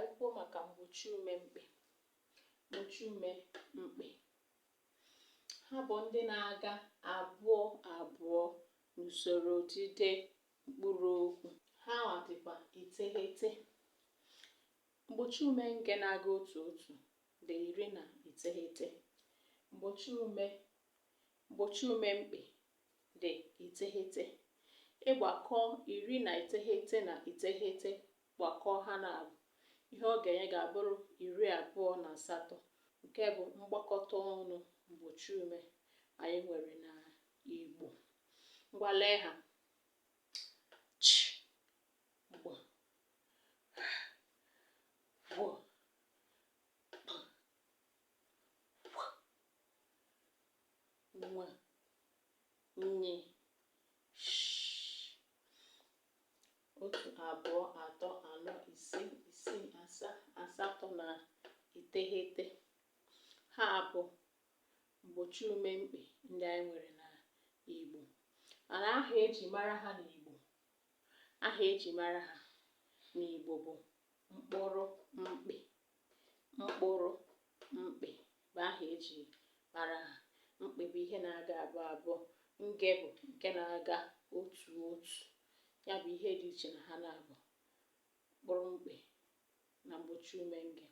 anyị kwuo maka mgbochi ume mkpị. Mgbochi ume mkpị, ha bụ ndị na-aga abụọ abụọ n'usoro odide mkpụrụ okwu. Ha nwa dịkwa 9. Mgbochi ume nge na-aga otu otu dị 19. Mgbochi ume mkpị dị 9. Ị gbakọọ 19 na 9, gbakọọ ha na abụ, ihe ọ ga-enye ga-abụrụ 28, nke bụ mgbakọta ọnụ mgbochi ume anyị nwere na Igbo. Ngwa, lee ha: ch, gb, h, w, p, w, ny, sh. 1, 2, 3, 4, 5, 6, 7, 8 na 9. Ha bụ mgbochi ume mkpị ndị anyị nwere na Igbo. Mana aha eji mara ha n'Igbo, aha eji mara ha n'Igbo bụ mkpụrụ mkpị. Mkpụrụ mkpị bụ aha eji mara ha. Mkpị bụ ihe na-aga abụọ abụọ, nge bụ nke na-aga otu otu. Ya bụ ihe dị iche na ha na-abụ mkpụrụ mkpị na mgbochi ume nge.